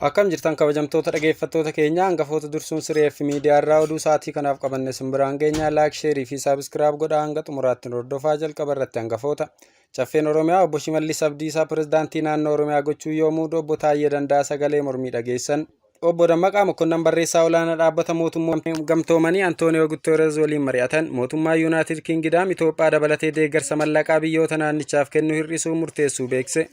Akkam jirtan kabajamtoota dhageeffattoota keenya hangafoota dursuun siree fi miidiyaa irraa oduu sa'aatii kanaaf qabanne isin biraan geenya laayik sheerii fi saabiskiraayib godhaa hanga xumuraatti nu hordofaa jalqaba irratti hangafoota. Caffeen Oromiyaa obbo Shimallis Abdiisaa pirezidaantii naannoo Oromiyaa gochuu yoo muudu obbo Taayyee Danda'aa sagalee mormii dhageessan. Obbo Dammaqaa Mokonnan barreessaa olaanaa dhaabbata mootummoota gamtoomanii Antooniyoo Guteerez waliin mari'atan. Mootummaan Yuunaayitid Kingidaam Itoophiyaa dabalatee deeggarsa mallaqaa biyyoota naannichaaf kennu hir'isuu murteessuu beekse.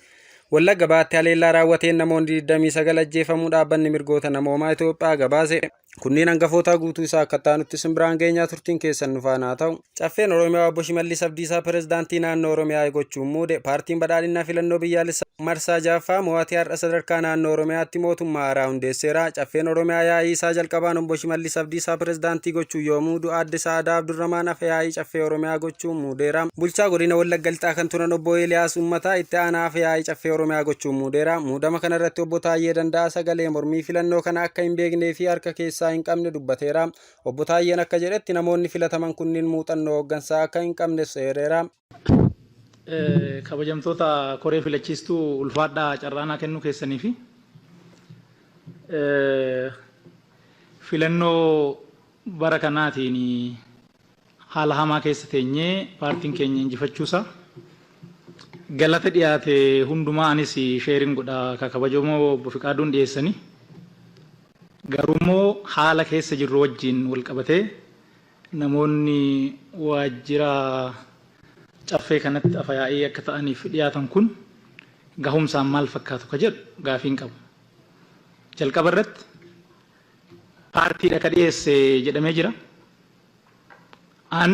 Wallagga Bahaatti haleellaa raawwateen namoonni 29 ajjeefamuu dhaabbanni mirgoota namoomaa Itoophiyaa gabaase. Kunneen hangafootaa guutuu isaa akka taanutti isin biraan geenyaa turtiin keessan nu faana haa ta'u. Caffeen Oromiyaa Obbo Shimallis Abdiisaa Pireezidaantii Naannoo Oromiyaa gochuun muude. Paartiin Badhaadhinnaa filannoo biyyaalessaa marsaa ja'affaa mo'atee har'a sadarkaa naannoo Oromiyaatti mootummaa haaraa hundeesseera. Caffeen Oromiyaa yaa'ii isaa jalqabaan Obbo Shimallis Abdiisaa Pireezidaantii gochuun yoo muudu Aadde Sa'aadaa Abdurramaan Afa Yaa'ii Caffee Oromiyaa gochuun muudeera. Bulchaa Godina Wallagga Lixaa kan turan Obbo Eeliyaas Uummataa Itti Aanaa Afa Yaa'ii Caffee Oromiyaa gochuun muudeera. Muudama kanarratti Obbo Taayyee Danda'aa sagalee mormii filannoo kana akka hin beeknee fi harka keessaa hin qabne dubbateera. Obbo Taayyeen akka jedhetti namoonni filataman kunniin muuxannoo hooggansaa akka hin qabnes eereera. Kabajamtoota koree filachiistuu ulfaadhaa carraa naa kennuu keessanii fi filannoo bara kanaatiin haala hamaa keessa teenyee paartiin keenya injifachuusaa galata dhiyaate hundumaa anis sheerin godha ka kabajamoo obbo Fiqaaduun dhiyeessanii. Garuummoo haala keessa jirru wajjin walqabatee namoonni waajjira Caffee kanatti afayaa'ii akka ta'aniif dhiyaatan kun gahumsaan maal fakkaatu ka jedhu gaafiin qaba. Jalqaba irratti paartiidha ka dhiyeesse jedhamee jira. An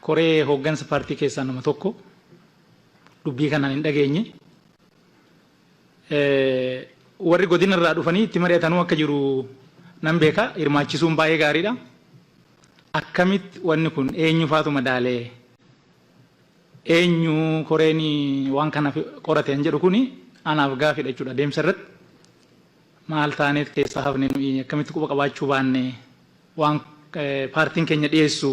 koree hooggansa paartii keessaa nama tokko dubbii kanaan hin dhageenye. Warri godina irraa dhufanii itti mari'atanuu akka jiru nan beeka. Hirmaachisuun baay'ee gaariidha. Akkamitti wanni kun eenyufaatu madaalee eenyu koreen waan kana qorate kan jedhu kuni anaaf gaafidha jechuudha adeemsa irratti. Maal taaneet keessaa hafne nuyi akkamitti quba qabaachuu baanne waan paartiin keenya dhiyeessu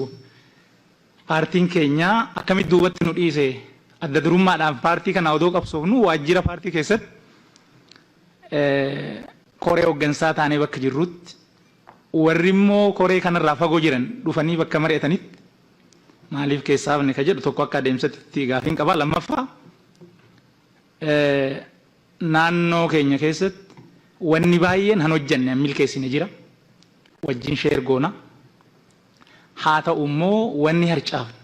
Paartiin keenya akkamitti duubatti nu dhiise? Adda durummaadhaan paartii kana odoo qabsoofnu waajjira paartii keessatti koree hooggansaa taanee bakka jirrutti warri immoo koree kanarraa fagoo jiran dhufanii bakka mari'atanitti maaliif keessaa hafne ka jedhu tokko akka adeemsatti gaafiin qaba. Lammaffaa naannoo keenya keessatti wanni baay'een han hojjanne han milkeessine jira. Wajjin sheer goona. Haa ta'u immoo wanni harcaafne,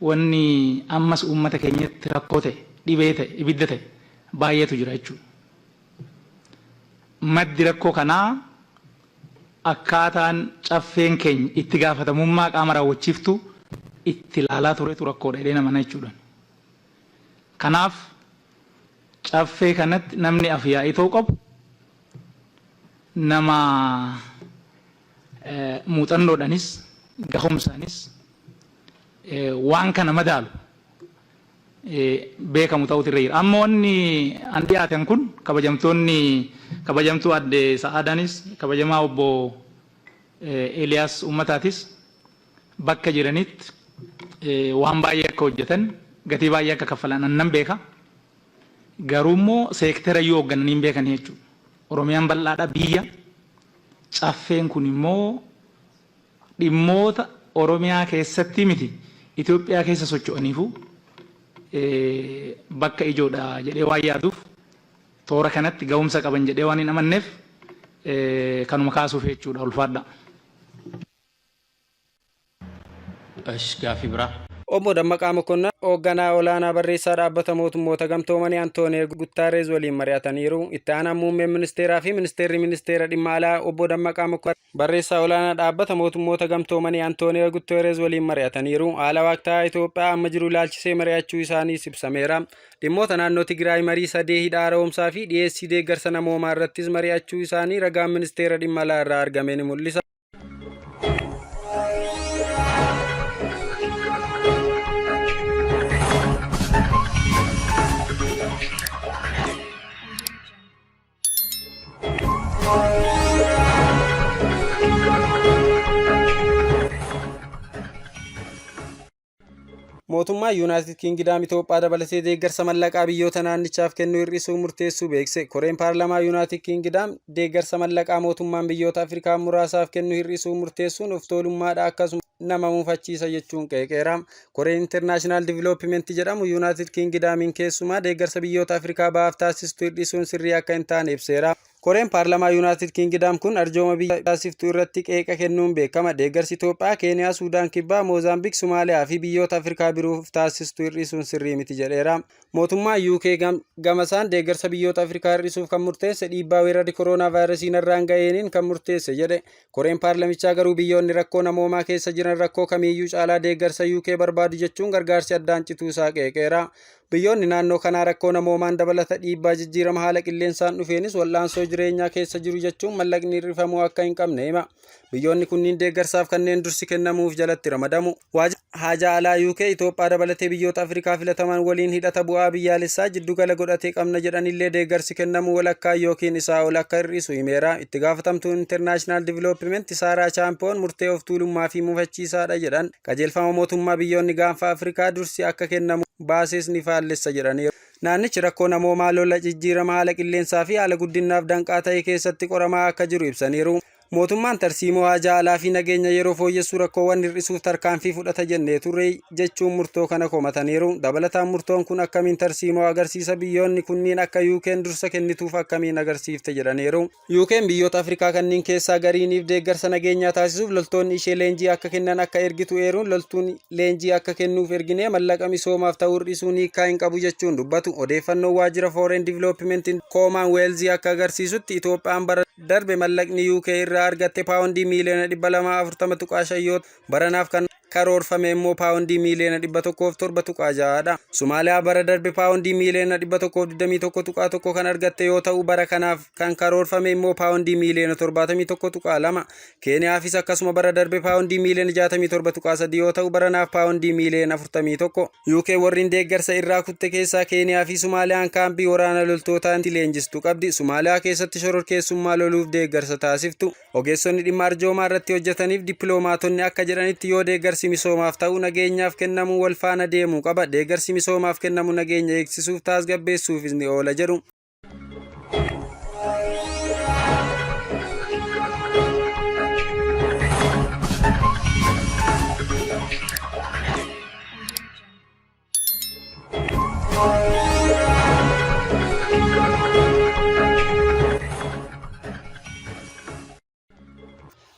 wanni ammas uummata keenyatti rakkoo ta'e, dhibee ta'e, ibidda ta'e baay'eetu jira jechuudha. Maddi rakkoo kanaa akkaataan caffeen keenya itti gaafatamummaa qaama raawwachiiftuu itti ilaalaa turetu rakkoodha jedheen amana jechuudha. Kanaaf caffee kanatti namni af-yaa'ii ta'uu qabu nama muuxannoodhanis gahumsaanis waan kana madaalu beekamu ta'utu irra jira. Amma wanni an dhiyaatan kun kabajamtoonni kabajamtuu aadde Sa'aadaanis kabajamaa obbo Eeliyaas Ummataatis bakka jiranitti waan baay'ee akka hojjetan gatii baay'ee akka kaffalan an nan beeka. Garuu immoo seektera iyyuu hooggananii hin beekanii jechuudha. Oromiyaan bal'aadha biyya. Caffeen kun immoo dhimmoota Oromiyaa keessatti miti Itoophiyaa keessa socho'aniifuu bakka ijoodha jedhee waan yaaduuf toora kanatti gahumsa qaban jedhee waan hin amanneef kanuma kaasuuf jechuudha. Ulfaadha. Esh gaaffii biraa. Obbo Dammaqaa Mokonnan hoogganaa olaanaa barreessaa dhaabbata mootummoota gamtoomanii Antooniyoo Guttaareez waliin mari'ataniiru. Itti aanaan muummeen ministeeraa fi ministeerri ministeera dhimma alaa obbo Dammaqaa Mokonnan barreessaa olaanaa dhaabbata mootummoota gamtoomanii Antooniyoo Guttaareez waliin mari'ataniiru. Haala waqtaa'aa Itoophiyaa amma jiru ilaalchisee mari'achuu isaaniis ibsameera. Dhimmoota naannoo Tigraay marii sadee hidha haara'umsaa fi dhiyeessii deeggarsa namoomaa irrattis mari'achuu isaanii ragaan ministeera dhimma alaa irraa argame ni mul'isa. Mootummaan Yuunaayitid Kiingidaam Itoophiyaa dabalatee deeggarsa mallaqaa biyyoota naannichaaf kennu hir'isuu murteessuu beekse. Koreen paarlamaa Yuunaayitid Kiingidaam deeggarsa mallaqaa mootummaan biyyoota Afrikaa muraasaaf kennu hir'isuu murteessuun of tuulummaadha, akkasuma nama muufachiisa jechuun qeeqeera. Koreen International Development jedhamu Yuunaayitid Kiingidaamiin keessumaa deeggarsa biyyoota Afrikaa bahaaf taasistu hir'isuun sirrii akka hin taane ibseera. Koreen paarlamaa Yuunaayitid Kiingidaam kun arjooma biyya taasiftu irratti qeeqa kennuun beekama. Deeggarsi Itoophiyaa, Keeniyaa, Suudaan Kibbaa, Moozaambiik, Somaaliyaa fi biyyoota Afrikaa biroof taasistu hir'isuun sirrii miti jedheera. Mootummaan UK gamasaan deeggarsa biyyoota Afrikaa hir'isuuf kan murteesse dhiibbaa weerarri kooroonaa vaayirasii narraan ga'eeniin kan murteesse jedhe. Koreen paarlamichaa garuu biyyoonni rakkoo namoomaa keessa jiran rakkoo kamiiyyuu caalaa deeggarsa UK barbaadu jechuun gargaarsi addaan cituu isaa qeeqeera. Biyyoonni naannoo kanaa rakkoo namoomaan dabalata dhiibbaa jijjiirama haala qilleensaan dhufeenis wal'aansoo jireenyaa keessa jiru jechuun mallaqni hir'ifamuu akka hin qabne hima. Biyyoonni kunniin deeggarsaaf kanneen dursi kennamuuf jalatti ramadamu. Haajaa alaa UK Itoophiyaa dabalatee biyyoota Afrikaa filataman waliin hidhata bu'aa biyyaalessaa jiddugala godhatee qabna jedhanillee deeggarsi kennamu walakkaa yookiin isaa ol akka hir'isu himeera. Itti gaafatamtuun International Development Saaraa Chaampiyoon murtee of tuulummaa fi mufachiisaadha jedhan. Qajeelfama mootummaa biyyoonni gaanfa Afrikaa dursi akka kennamu baasees ni faallessa jedhaniiru. Naannichi rakkoo namoomaa, lola, jijjiirama haala qilleensaa fi haala guddinaaf danqaa ta'e keessatti qoramaa akka jiru ibsaniiru. Mootummaan tarsiimoo haajaa alaa fi nageenya yeroo fooyyessuu rakkoowwan hir'isuuf tarkaanfii fudhata jennee turre jechuun murtoo kana komataniiru. Dabalataan murtoon kun akkamiin tarsiimoo agarsiisa, biyyoonni kunniin akka UK'n dursa kennituuf akkamiin agarsiifte jedhaniiru. UK'n biyyoota Afrikaa kanneen keessaa gariiniif deeggarsa nageenyaa taasisuuf loltoonni ishee leenjii akka kennan akka ergitu eeruun, loltuun leenjii akka kennuuf erginee mallaqa misoomaaf ta'uu hir'isuun hiikkaa hin qabu jechuun dubbatu. Odeeffannoon waajjira Foreign Development Commonwealth akka agarsiisutti, Itoophiyaan bara darbe mallaqni UK irraa argatte paawundii miiliyoona 240.5 yoo baranaaf kan karoorfame immoo paawundii miiliyoona 107.6dha. Somaaliyaa bara darbe paawundii miiliyoona 121.1 kan argatte yoo ta'u, bara kanaaf kan karoorfame immoo paawundii miiliyoona 71.2. Keeniyaafis akkasuma bara darbe paawundii miiliyoona 67.3 yoo ta'u, baranaaf paawundii miiliyoona 41. UK warreen deeggarsa irraa kutte keessaa Keeniyaa fi Somaaliyaan kaampii waraana loltootaan leenjistuu qabdi. Somaaliyaa keessatti shororkeessummaa loluuf deeggarsa taasiftu. Ogeessonni dhimma arjoomaa irratti hojjetaniif dippiloomaatonni akka jedhanitti, yoo deeggarsi misoomaaf ta'u nageenyaaf kennamu wal faana deemuu qaba. Deeggarsi misoomaaf kennamu nageenya eegsisuuf, tasgabbeessuufis ni oola jedhu.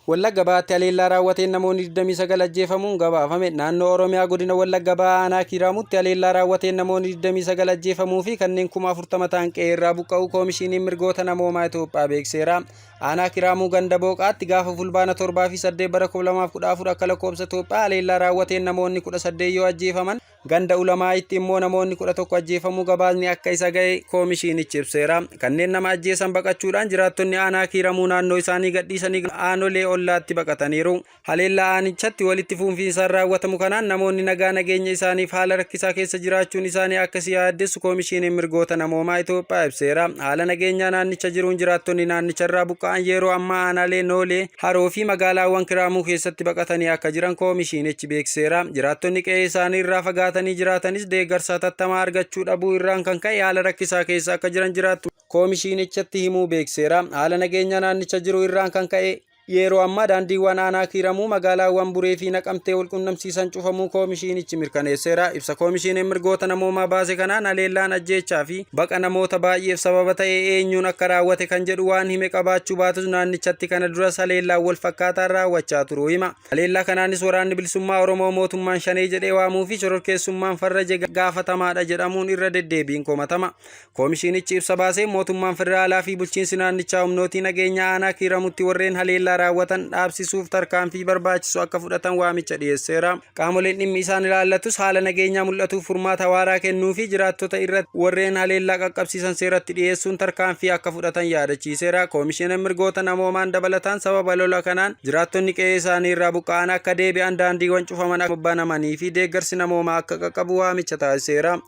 Wallagga Bahaatti haleellaa raawwateen namoonni 29 ajjeefamuun gabaafame. Naannoo Oromiyaa, godina Wallagga Bahaa, aanaa Kiiraamutti haleellaa raawwateen namoonni 29 ajjeefamuu fi kanneen 40,000 ta'an qe'ee irraa buqqa'uu Koomishiniin Mirgoota Namoomaa Itoophiyaa beekseera. Aanaa Kiiraamuu ganda Booqaatti gaafa Fulbaana 7 fi 8 bara 2014 akka lakkoofsa Itoophiyaa haleellaa raawwateen namoonni 18 yoo ajjeefaman, ganda Ulamaa'itti immoo namoonni 11 ajjeefamuu gabaasni akka isa ga'e koomishinichi ibseera. Kanneen nama ajjeesan baqachuudhaan jiraattonni aanaa Kiiramuu naannoo isaanii gadhiisanii aanolee ollaatti baqataniiru. Haleellaa aanichatti walitti fufiinsaan raawwatamu kanaan namoonni nagaa nageenya isaaniif haala rakkisaa keessa jiraachuun isaanii akka si yaaddessu Koomishiniin Mirgoota Namoomaa Itoophiyaa ibseera. Haala nageenyaa naannicha jiruun jiraattonni naannicharraa buqqa'an yeroo ammaa aanaalee Noolee, Haroo fi magaalaawwan Kiraamuu keessatti baqatanii akka jiran koomishinichi beeksiseera. Jiraattonni qe'ee isaanii irraa fagaatanii jiraatanis deeggarsa hatattamaa argachuu dhabuu irraan kan ka'e haala rakkisaa keessa akka jiran jiraattu koomishinichatti himuu beeksiseera. Haala nageenyaa naannicha jiru irraan kan ka'e yeroo ammaa daandiiwwan aanaa Kiiramuu magaalaawwan Buree fi Naqamtee wal qunnamsiisan cufamuu koomishinichi mirkaneesseera. Ibsa koomishiniin mirgoota namoomaa baase kanaan, haleellaan ajjeechaa fi baqa namoota baay'eef sababa ta'e eenyuun akka raawwate kan jedhu waan hime qabaachuu baatus, naannichatti kana duras haleellaan wal fakkaataan raawwachaa turuu hima. Haleellaa kanaanis Waraanni Bilisummaa Oromoo mootummaan Shanee jedhee waamuu fi shororkeessummaan farraje gaafatamaadha jedhamuun irra deddeebiin komatama. Koomishinichi ibsa baasee, mootummaan federaalaa fi bulchiinsi naannichaa humnootii nageenyaa aanaa Kiiramutti warreen haleellaa raawwatan dhaabsisuuf tarkaanfii barbaachisu akka fudhatan waamicha dhiyeesseera. Qaamoleen dhimmi isaan ilaallatus haala nageenyaa mul'atuuf furmaata waaraa kennuu fi jiraattota irratti warreen haleellaa qaqqabsiisan seeratti dhiyeessuun tarkaanfii akka fudhatan yaadachiiseera. Koomishiniin mirgoota namoomaan dabalataan sababa lola kanaan jiraattonni qe'ee isaanii irraa buqqa'an akka deebi'an, daandiiwwan cufaman akka banamanii fi deeggarsi namoomaa akka qaqqabu waamicha taasiseera.